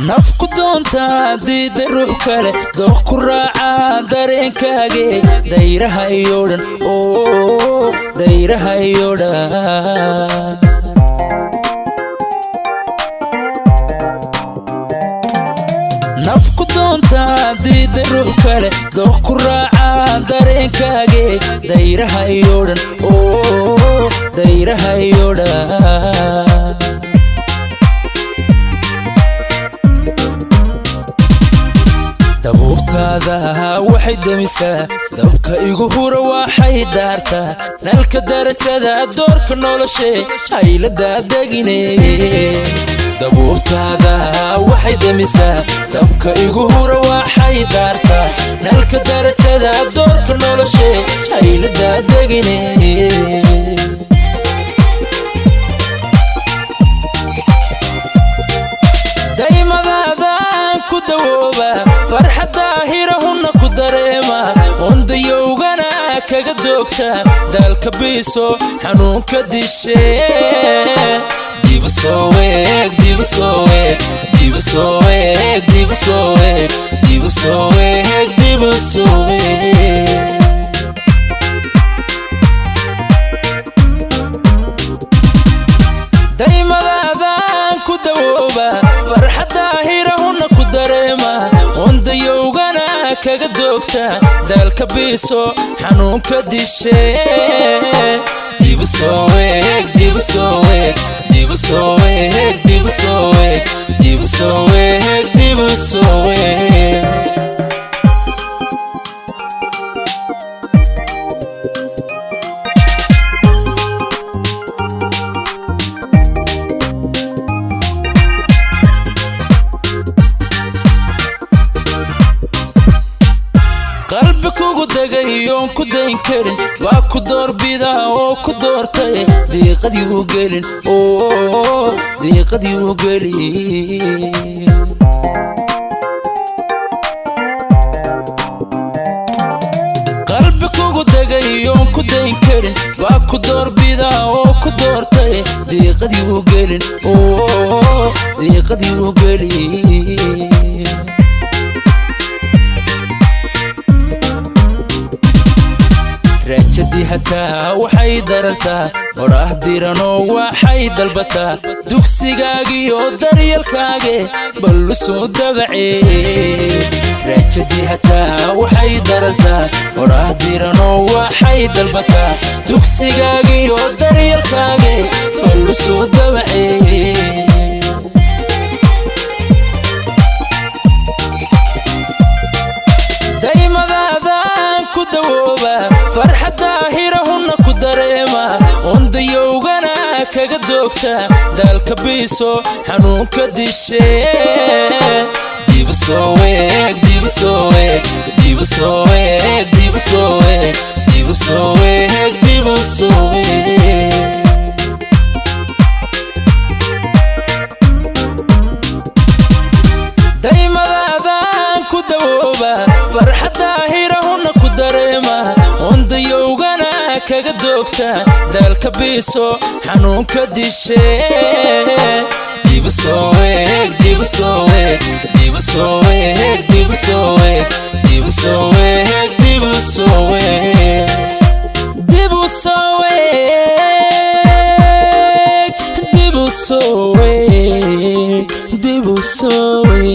Naf ku doontaa diida ruux kale, dooq ku raacaa dareenkaage. Dayraha iyo dhan, oo dayraha iyo dhan. Naf ku doontaa diida ruux kale, dooq ku raacaa dareenkaage. Dayraha iyo dhan, oo dayraha iyo dhan. Dabuurtaada waxay demisaa dabka igu hura, waxay daartaa nalka darajada doorka noloshe haylada degine. Dabuurtaada waxay demisaa dabka igu hura, waxay daartaa nalka darajada doorka noloshe haylada degine. Daymadaadaan ku dawooba, farxadda hirahunna ku dareema, wandayowgana kaga doogta, daalka biiso xanuunka dishe. Dibu soo weeg, dibu soo weeg, dibu soo weeg, dibu soo weeg, dibu soo weeg, dibu soo weeg. Daymadaadaan ku dawooba, farxadda hirahunna ku dareema, wandayowgana kaga doogta, daalka biiso xanuunka dishe. Dibu soo weeg, dibu soo weeg, dibu soo weeg, dibu soo weeg, dibu soo weeg, dibu soo weeg. Qalbi kugu degay oon ku dayn karin waa ku doorbida oo ku doortay. Diiqadii u gelin, oo diiqadii u gelin. Qalbi kugu degay oon ku dayn karin waa ku doorbida oo ku doortay. Diiqadii u gelin, oo diiqadii u gelin. Raajadii hataa waxay darartaa odhaah diranoo waxay dalbataa dugsigaagiyo daryalkaage ballu soo dabace. Raajadii hataa waxay darartaa odhaah diranoo waxay dalbataa dugsigaagiyo daryalkaage ballu soo dabace. Daymadaadaan ku dawooba, farxadda hirahunna ku dareema, wandayowgana kaga doogta, daalka biiso xanuunka dishe. Dibu soo weeg, dibu soo weeg, dibu soo weeg, dibu soo weeg, dibu soo weeg, dibu soo weeg. Daymadaadaan ku dawooba, farxadda hirahunna ku dareema, wandayowgana kaga doogta, daalka biiso xanuunka dishe. Dibu soo weeg, dibu soo weeg, dibu soo weeg, dibu soo weeg, dibu soo weeg, dibu soo weeg, dibu soo weeg, dibu soo weeg, dibu soo weeg.